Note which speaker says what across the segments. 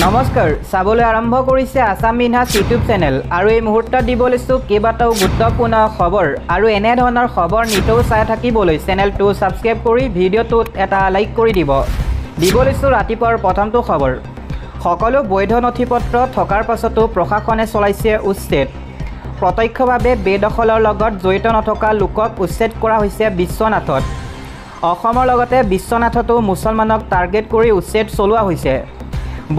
Speaker 1: নমস্কাৰ, চাবলৈ আৰম্ভ কৰিছে আছাম মিনহাজ ইউটিউব চেনেল আৰু এই মুহূৰ্তত দিব লৈছোঁ কেইবাটাও গুৰুত্বপূৰ্ণ খবৰ আৰু এনেধৰণৰ খবৰ নিতৌ চাই থাকিবলৈ চেনেলটো ছাবস্ক্ৰাইব কৰি ভিডিঅ'টোত এটা লাইক কৰি দিব। দিব লৈছোঁ ৰাতিপুৱাৰ প্ৰথমটো খবৰ। সকলো বৈধ নথি পত্ৰ থকাৰ পাছতো প্ৰশাসনে চলাইছে উচ্ছেদ। প্ৰত্যক্ষভাৱে বেদখলৰ লগত জড়িত নথকা লোকক উচ্ছেদ কৰা হৈছে বিশ্বনাথত। অসমৰ লগতে বিশ্বনাথতো মুছলমানক টাৰ্গেট কৰি উচ্ছেদ চলোৱা হৈছে।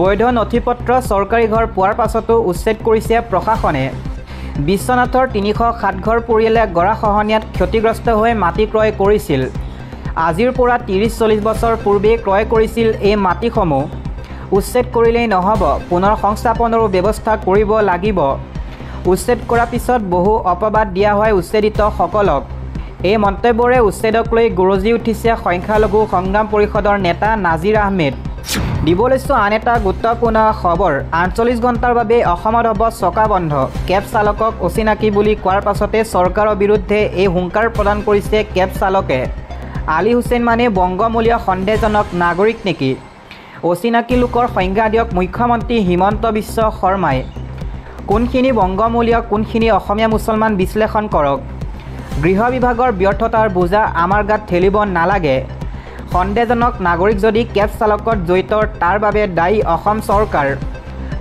Speaker 1: বৈধ নথি পত্ৰ চৰকাৰী ঘৰ পোৱাৰ পাছতো উচ্ছেদ কৰিছে প্ৰশাসনে। বিশ্বনাথৰ 307 ঘৰ পৰিয়ালে গৰাখহনীয়াত ক্ষতিগ্ৰস্ত হৈ মাটি ক্ৰয় কৰিছিল। আজিৰ পৰা 30-40 বছৰ পূৰ্বেই ক্ৰয় কৰিছিল এই মাটিসমূহ। উচ্ছেদ কৰিলেই নহ'ব, পুনৰ সংস্থাপনৰো ব্যৱস্থা কৰিব লাগিব। উচ্ছেদ কৰাৰ পিছত বহু অপবাদ দিয়া হয় উচ্ছেদিতসকলক। এই মন্তব্যৰে উচ্ছেদক লৈ গৰজি উঠিছে সংখ্যালঘু সংগ্ৰাম পৰিষদৰ নেতা নাজিৰ আহমেদ। দিব লৈছোঁ আন এটা গুৰুত্বপূৰ্ণ খবৰ। 48 ঘণ্টাৰ বাবে অসমত হ'ব চকা বন্ধ। কেব চালকক অচিনাকি বুলি কোৱাৰ পাছতে চৰকাৰৰ বিৰুদ্ধে এই হুংকাৰ প্ৰদান কৰিছে কেব চালকে। আলী হুছেইন মানে বংগমূলীয় সন্দেহজনক নাগৰিক নেকি? অচিনাকি লোকৰ সংজ্ঞা দিয়ক মুখ্যমন্ত্ৰী হিমন্ত বিশ্ব শৰ্মাই। কোনখিনি বংগমূলীয়, কোনখিনি অসমীয়া মুছলমান বিশ্লেষণ কৰক। গৃহ বিভাগৰ ব্যৰ্থতাৰ বোজা আমাৰ গাত ঠেলিব নালাগে। সন্দেহজনক নাগৰিক যদি কেব চালকত জড়িত তাৰ বাবে দায়ী অসম চৰকাৰ।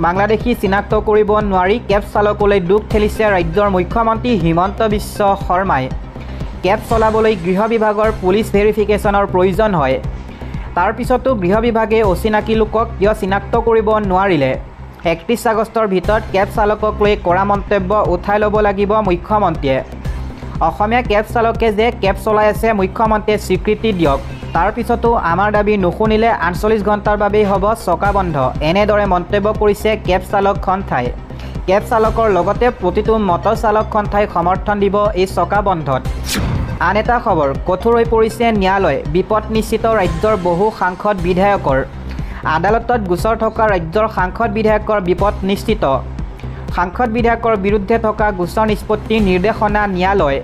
Speaker 1: বাংলাদেশী চিনাক্ত কৰিব নোৱাৰি কেব চালকলৈ দোষ ঠেলিছে ৰাজ্যৰ মুখ্যমন্ত্ৰী হিমন্ত বিশ্ব শৰ্মাই। কেব চলাবলৈ গৃহ বিভাগৰ পুলিচ ভেৰিফিকেশ্যনৰ প্ৰয়োজন হয়। তাৰ পিছতো গৃহ বিভাগে অচিনাকি লোকক কিয় চিনাক্ত কৰিব নোৱাৰিলে? 31 আগষ্টৰ ভিতৰত কেব চালকক লৈ কৰা মন্তব্য উঠাই ল'ব লাগিব মুখ্যমন্ত্ৰীয়ে। অসমীয়া কেব চালকে যে কেব চলাই আছে মুখ্যমন্ত্ৰীয়ে স্বীকৃতি দিয়ক। তাৰ পিছতো আমাৰ দাবী নুশুনিলে 48 ঘণ্টাৰ বাবেই হ'ব চকা বন্ধ, এনেদৰে মন্তব্য কৰিছে কেব চালক সন্থাই। কেব চালকৰ লগতে প্ৰতিটো মটৰ চালক সন্থাই সমৰ্থন দিব এই চকা বন্ধত। আন এটা খবৰ, কঠোৰ হৈ পৰিছে ন্যায়ালয়। বিপদ নিশ্চিত ৰাজ্যৰ বহু সাংসদ বিধায়কৰ। আদালতত গোচৰ থকা ৰাজ্যৰ সাংসদ বিধায়কৰ বিপদ নিশ্চিত। সাংসদ বিধায়কৰ বিৰুদ্ধে থকা গোচৰ নিষ্পত্তিৰ নিৰ্দেশনা ন্যায়ালয়।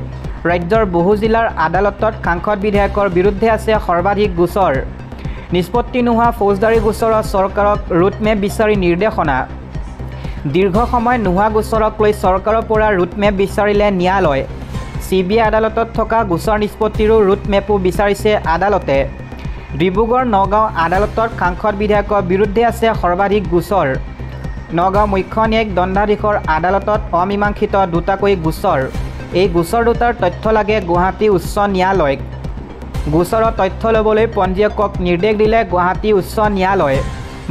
Speaker 1: ৰাজ্যৰ বহু জিলাৰ আদালতত সাংসদ বিধায়কৰ বিৰুদ্ধে আছে সৰ্বাধিক গোচৰ। নিষ্পত্তি নোহোৱা ফৌজদাৰী গোচৰত চৰকাৰক ৰুটমেপ বিচাৰি নিৰ্দেশনা। দীৰ্ঘ সময় নোহোৱা গোচৰক লৈ চৰকাৰৰ পৰা ৰুটমেপ বিচাৰিলে ন্যায়ালয়। চি বি আই আদালতত থকা গোচৰ নিষ্পত্তিৰো ৰুটমেপো বিচাৰিছে আদালতে। ডিব্ৰুগড়, নগাঁও আদালতত সাংসদ বিধায়কৰ বিৰুদ্ধে আছে সৰ্বাধিক গোচৰ। নগাঁও মুখ্য ন্যায়িক দণ্ডাধীশৰ আদালতত অমীমাংসিত দুটাকৈ গোচৰ। এই গোচৰ দুটাৰ তথ্য লাগে গুৱাহাটী উচ্চ ন্যায়ালয়ক। গোচৰৰ তথ্য ল'বলৈ পঞ্জীয়কক নিৰ্দেশ দিলে গুৱাহাটী উচ্চ ন্যায়ালয়ে।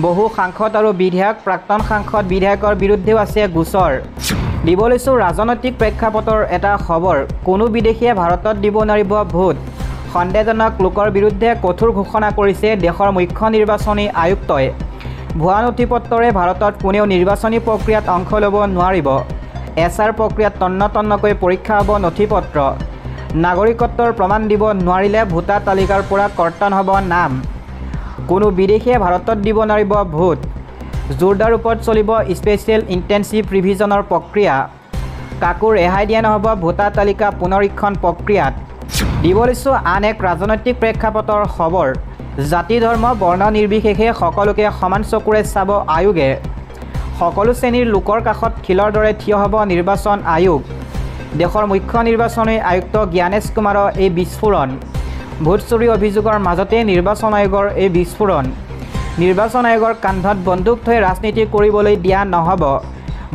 Speaker 1: বহু সাংসদ আৰু বিধায়ক, প্ৰাক্তন সাংসদ বিধায়কৰ বিৰুদ্ধেও আছে গোচৰ। দিব লৈছোঁ ৰাজনৈতিক প্ৰেক্ষাপটৰ এটা খবৰ। কোনো বিদেশীয়ে ভাৰতত দিব নোৱাৰিব ভোট। সন্দেহজনক লোকৰ বিৰুদ্ধে কঠোৰ ঘোষণা কৰিছে দেশৰ মুখ্য নিৰ্বাচনী আয়ুক্তই। ভুৱা নথি পত্ৰৰে ভাৰতত কোনেও নিৰ্বাচনী প্ৰক্ৰিয়াত অংশ ল'ব নোৱাৰিব। এছ আৰ প্ৰক্ৰিয়াত তন্ন তন্নকৈ পৰীক্ষা হ'ব নথি পত্ৰ। নাগৰিকত্বৰ প্ৰমাণ দিব নোৱাৰিলে ভোটাৰ তালিকাৰ পৰা কৰ্তন হ'ব নাম। কোনো বিদেশীয়ে ভাৰতত দিব নোৱাৰিব ভোট। জোৰদাৰ ৰূপত চলিব স্পেচিয়েল ইণ্টেনচিভ ৰিভিজনৰ প্ৰক্ৰিয়া। কাকো ৰেহাই দিয়া নহ'ব ভোটাৰ তালিকা পুনৰীক্ষণ প্ৰক্ৰিয়াত। দিব লৈছোঁ আন এক ৰাজনৈতিক প্ৰেক্ষাপটৰ খবৰ। জাতি, ধৰ্ম, বৰ্ণ নিৰ্বিশেষে সকলোকে সমান চকুৰে চাব আয়োগে। সকলো শ্ৰেণীৰ লোকৰ কাষত শিলৰ দৰে থিয় হ'ব নিৰ্বাচন আয়োগ। দেশৰ মুখ্য নিৰ্বাচনী আয়ুক্ত জ্ঞানেশ কুমাৰৰ এই বিস্ফোৰণ। ভোট চুৰি অভিযোগৰ মাজতে নিৰ্বাচন আয়োগৰ এই বিস্ফোৰণ। নিৰ্বাচন আয়োগৰ কান্ধত বন্দুক থৈ ৰাজনীতি কৰিবলৈ দিয়া নহ'ব।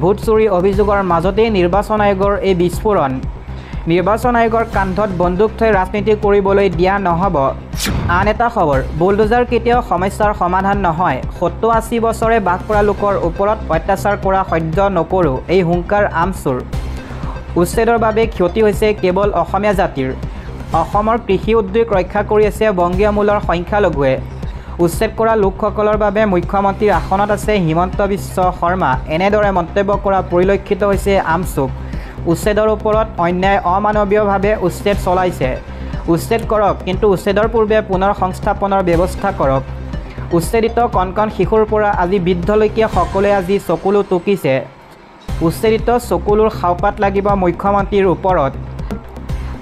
Speaker 1: ভোট চুৰি অভিযোগৰ মাজতেই নিৰ্বাচন আয়োগৰ এই বিস্ফোৰণ। নিৰ্বাচন আয়োগৰ কান্ধত বন্দুক থৈ ৰাজনীতি কৰিবলৈ দিয়া নহ'ব। আন এটা খবৰ, বুলডোজাৰ কেতিয়াও সমস্যাৰ সমাধান নহয়। 70-80 বছৰে বাস কৰা লোকৰ ওপৰত অত্যাচাৰ কৰা সহ্য নকৰোঁ, এই হুংকাৰ আমছুৰ। উচ্ছেদৰ বাবে ক্ষতি হৈছে কেৱল অসমীয়া জাতিৰ। অসমৰ কৃষি উদ্যোগ ৰক্ষা কৰি আছে বংগীয় মূলৰ সংখ্যালঘুৱে। উচ্ছেদ কৰা লোকসকলৰ বাবে মুখ্যমন্ত্ৰীৰ আসনত আছে হিমন্ত বিশ্ব শৰ্মা, এনেদৰে মন্তব্য কৰা পৰিলক্ষিত হৈছে আমছুক। উচ্ছেদৰ ওপৰত অন্যায় অমানৱীয়ভাৱে উচ্ছেদ চলাইছে। উচ্ছেদ কৰক, কিন্তু উচ্ছেদৰ পূৰ্বে পুনৰ সংস্থাপনৰ ব্যৱস্থা কৰক। উচ্ছেদিত কণ কণ শিশুৰ পৰা আজি বৃদ্ধলৈকে সকলোৱে আজি চকুলো টুকিছে। উচ্ছেদিত চকুলোৰ শাওপাত লাগিব মুখ্যমন্ত্ৰীৰ ওপৰত।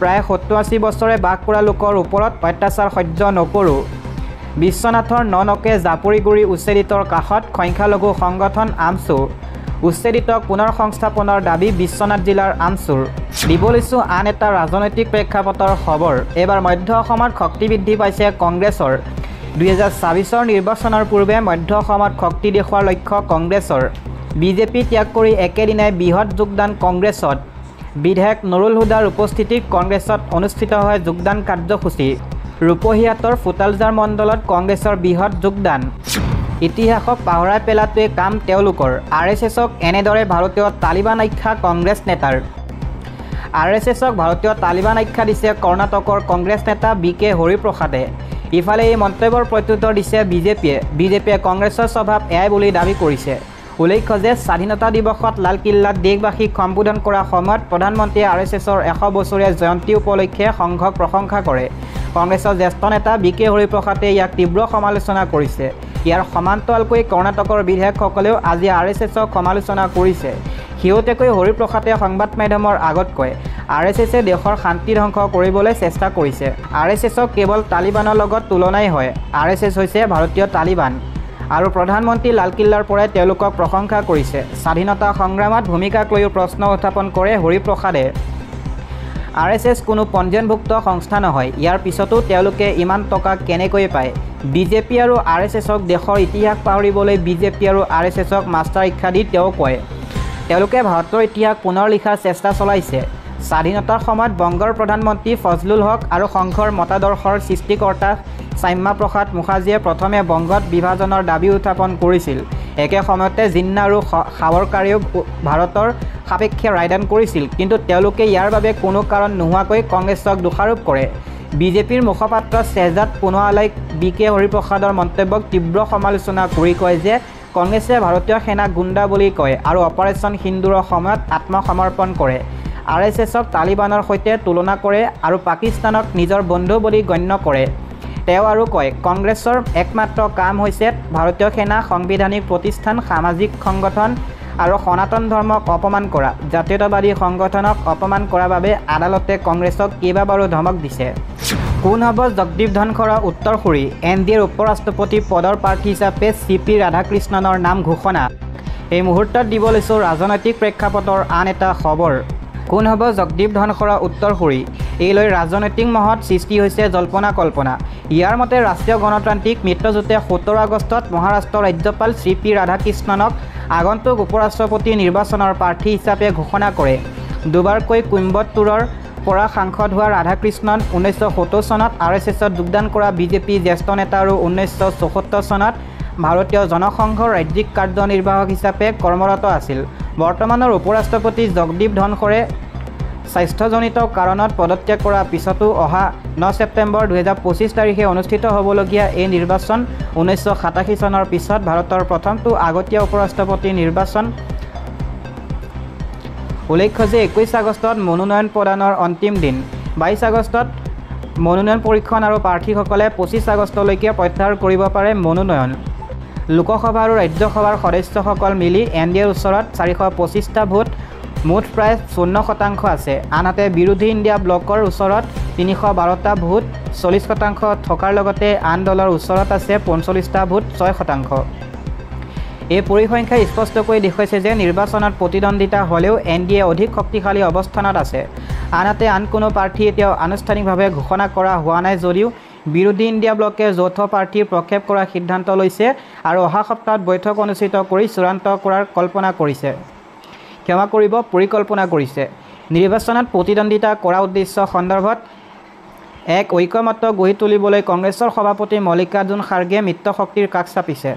Speaker 1: প্ৰায় 70-80 বছৰে বাস কৰা লোকৰ ওপৰত অত্যাচাৰ সহ্য নকৰোঁ। বিশ্বনাথৰ ননকে জাপৰিগুৰি উচ্ছেদিতৰ কাষত সংখ্যালঘু সংগঠন আমছু। উচ্ছেদিতক পুনৰ সংস্থাপনৰ দাবী বিশ্বনাথ জিলাৰ আমছুৰ। দিব লৈছোঁ আন এটা ৰাজনৈতিক প্ৰেক্ষাপটৰ খবৰ। এইবাৰ মধ্য অসমত শক্তি বৃদ্ধি পাইছে কংগ্ৰেছৰ। 2026ৰ নিৰ্বাচনৰ পূৰ্বে মধ্য অসমত শক্তি দেখুওৱাৰ লক্ষ্য কংগ্ৰেছৰ। বিজেপি ত্যাগ কৰি একেদিনাই বৃহৎ যোগদান কংগ্ৰেছত। বিধায়ক নুৰুল হুদাৰ উপস্থিতিত কংগ্ৰেছত অনুষ্ঠিত হয় যোগদান কাৰ্যসূচী। ৰূপহীহাটৰ ফুটালজাৰ মণ্ডলত কংগ্ৰেছৰ বৃহৎ যোগদান। ইতিহাসক পাহৰাই পেলাটোৱে কাম তেওঁলোকৰ। আৰ এছ এছক এনেদৰে ভাৰতীয় তালিবান আখ্যা কংগ্ৰেছ নেতাৰ। আৰ এছ এছক ভাৰতীয় তালিবান আখ্যা দিছে কৰ্ণাটকৰ কংগ্ৰেছ নেতা বি কে হৰিপ্ৰসাদে। ইফালে এই মন্তব্যৰ প্ৰত্যুত্তৰ দিছে বিজেপিয়ে। বিজেপিয়ে কংগ্ৰেছৰ স্বভাৱ এয়াই বুলি দাবী কৰিছে। উল্লেখ্য যে স্বাধীনতা দিৱসত লালকিল্লাত দেশবাসীক সম্বোধন কৰাৰ সময়ত প্ৰধানমন্ত্ৰীয়ে আৰ এছ এছৰ 100 বছৰীয়া জয়ন্তী উপলক্ষে সংঘক প্ৰশংসা কৰে। কংগ্ৰেছৰ জ্যেষ্ঠ নেতা বি কে হৰিপ্ৰসাদে ইয়াক তীব্ৰ সমালোচনা কৰিছে। ইয়াৰ সমান্তৰালকৈ কৰ্ণাটকৰ বিধায়কসকলেও আজি আৰ এছ এছক সমালোচনা কৰিছে। শেহতীয়াকৈ হৰিপ্ৰসাদে সংবাদ মাধ্যমৰ আগত কয়, আৰ এছ এছে দেশৰ শান্তি ধ্বংস কৰিবলৈ চেষ্টা কৰিছে। আৰ এছ এছক কেৱল তালিবানৰ লগত তুলনাই হয়। আৰ এছ এছ হৈছে ভাৰতীয় তালিবান আৰু প্ৰধানমন্ত্ৰী লালকিল্লাৰ পৰাই তেওঁলোকক প্ৰশংসা কৰিছে। স্বাধীনতা সংগ্ৰামত ভূমিকাক লৈও প্ৰশ্ন উত্থাপন কৰে হৰিপ্ৰসাদে। আৰ এছ এছ কোনো পঞ্জীয়নভুক্ত সংস্থা নহয়, ইয়াৰ পিছতো তেওঁলোকে ইমান টকা কেনেকৈ পায়? বিজেপি আৰু আৰ এছ এছক দেশৰ ইতিহাস পাহৰিবলৈ বিজেপি আৰু আৰ এছ এছক মাষ্টাৰ শিক্ষা দি তেওঁ কয়, তেওঁলোকে ভাৰতৰ ইতিহাস পুনৰ লিখাৰ চেষ্টা চলাইছে। স্বাধীনতাৰ সময়ত বংগৰ প্ৰধানমন্ত্ৰী ফজলুল হক আৰু সংঘৰ মতাদৰ্শৰ সৃষ্টিকৰ্তা শ্যামাপ্ৰসাদ মুখাৰ্জীয়ে প্ৰথমে বংগত বিভাজনৰ দাবী উত্থাপন কৰিছিল। একে সময়তে জিন্না আৰু সাৱৰকাৰেও ভাৰতৰ সাপেক্ষে ৰায়দান কৰিছিল, কিন্তু তেওঁলোকে ইয়াৰ বাবে কোনো কাৰণ নোহোৱাকৈ কংগ্ৰেছক দোষাৰোপ কৰে। বিজেপিৰ মুখপাত্ৰ শ্বেহজাদ পুনৱালাই বি কে হৰিপ্ৰসাদৰ মন্তব্যক তীব্ৰ সমালোচনা কৰি কয় যে কংগ্ৰেছে ভাৰতীয় সেনাক গুণ্ডা বুলি কয় আৰু অপাৰেশ্যন সিন্দুৰৰ সময়ত আত্মসমৰ্পণ কৰে। আৰ এছ এছক তালিবানৰ সৈতে তুলনা কৰে আৰু পাকিস্তানক নিজৰ বন্ধু বুলি গণ্য কৰে। তেওঁ আৰু কয়, কংগ্ৰেছৰ একমাত্ৰ কাম হৈছে ভাৰতীয় সেনা, সাংবিধানিক প্ৰতিষ্ঠান, সামাজিক সংগঠন আৰু সনাতন ধৰ্মক অপমান কৰা। জাতীয়তাবাদী সংগঠনক অপমান কৰাৰ বাবে আদালতে কংগ্ৰেছক কেইবাবাৰো ধমক দিছে। কোন হ'ব জগদীপ ধনখৰৰ উত্তৰসূৰী? এন ডি এৰ উপ-ৰাষ্ট্ৰপতি পদৰ প্ৰাৰ্থী হিচাপে চি পি ৰাধাকৃষ্ণনৰ নাম ঘোষণা। এই মুহূৰ্তত দিব লৈছোঁ ৰাজনৈতিক প্ৰেক্ষাপটৰ আন এটা খবৰ। কোন হ'ব জগদীপ ধনখৰৰ উত্তৰসূৰী? এই লৈ ৰাজনৈতিক মহলত সৃষ্টি হৈছে জল্পনা কল্পনা। ইয়াৰ মতে ৰাষ্ট্ৰীয় গণতান্ত্ৰিক মিত্ৰজোঁটে 17 আগষ্টত মহাৰাষ্ট্ৰৰ ৰাজ্যপাল চি পি ৰাধাকৃষ্ণনক আগন্তুক উপ-ৰাষ্ট্ৰপতি নিৰ্বাচনৰ প্ৰাৰ্থী হিচাপে ঘোষণা কৰে। দুবাৰকৈ কোইম্বটুৰৰ পৰা সাংসদ হোৱা ৰাধাকৃষ্ণন 1970 চনত আৰ এছ এছত যোগদান কৰা বিজেপি জ্যেষ্ঠ নেতা আৰু 1974 চনত ভাৰতীয় জনসংঘৰ ৰাজ্যিক কাৰ্যনিৰ্বাহক হিচাপে কৰ্মৰত আছিল। বৰ্তমানৰ উপ-ৰাষ্ট্ৰপতি জগদীপ ধনখৰে স্বাস্থ্যজনিত কাৰণত পদত্যাগ কৰাৰ পিছতো অহা 9 ছেপ্টেম্বৰ 2025 তাৰিখে অনুষ্ঠিত হ'বলগীয়া এই নিৰ্বাচন 1987 চনৰ পিছত ভাৰতৰ প্ৰথমটো আগতীয়া উপ-ৰাষ্ট্ৰপতি নিৰ্বাচন। উল্লেখ্য যে 21 আগষ্টত মনোনয়ন প্ৰদানৰ অন্তিম দিন। 22 আগষ্টত মনোনয়ন পৰীক্ষণ আৰু প্ৰাৰ্থীসকলে 25 আগষ্টলৈকে প্ৰত্যাহাৰ কৰিব পাৰে মনোনয়ন। লোকসভা আৰু ৰাজ্যসভাৰ সদস্যসকল মিলি এন ডি এৰ ওচৰত 425টা ভোট, মুঠ প্ৰায় 0% আছে। আনহাতে বিৰোধী ইণ্ডিয়া ব্লকৰ ওচৰত 312টা ভোট, 40% থকাৰ লগতে আন দলৰ ওচৰত আছে 45টা ভোট, 6%। এই পৰিসংখ্যাই স্পষ্টকৈ দেখুৱাইছে যে নিৰ্বাচনত প্ৰতিদ্বন্দ্বিতা হ'লেও এন ডি এ অধিক শক্তিশালী অৱস্থানত আছে। আনহাতে আন কোনো প্ৰাৰ্থী এতিয়াও আনুষ্ঠানিকভাৱে ঘোষণা কৰা হোৱা নাই যদিও বিৰোধী ইণ্ডিয়া ব্লকে যৌথ প্ৰাৰ্থী প্ৰক্ষেপ কৰাৰ সিদ্ধান্ত লৈছে আৰু অহা সপ্তাহত বৈঠক অনুষ্ঠিত কৰি চূড়ান্ত কৰাৰ কল্পনা কৰিছে। ক্ষমা কৰিব, পৰিকল্পনা কৰিছে। নিৰ্বাচনত প্ৰতিদ্বন্দ্বিতা কৰাৰ উদ্দেশ্য সন্দৰ্ভত এক ঐকমত্য গঢ়ি তুলিবলৈ কংগ্ৰেছৰ সভাপতি মল্লিকাৰ্জুন খাৰ্গে মিত্ৰশক্তিৰ কাষ চাপিছে।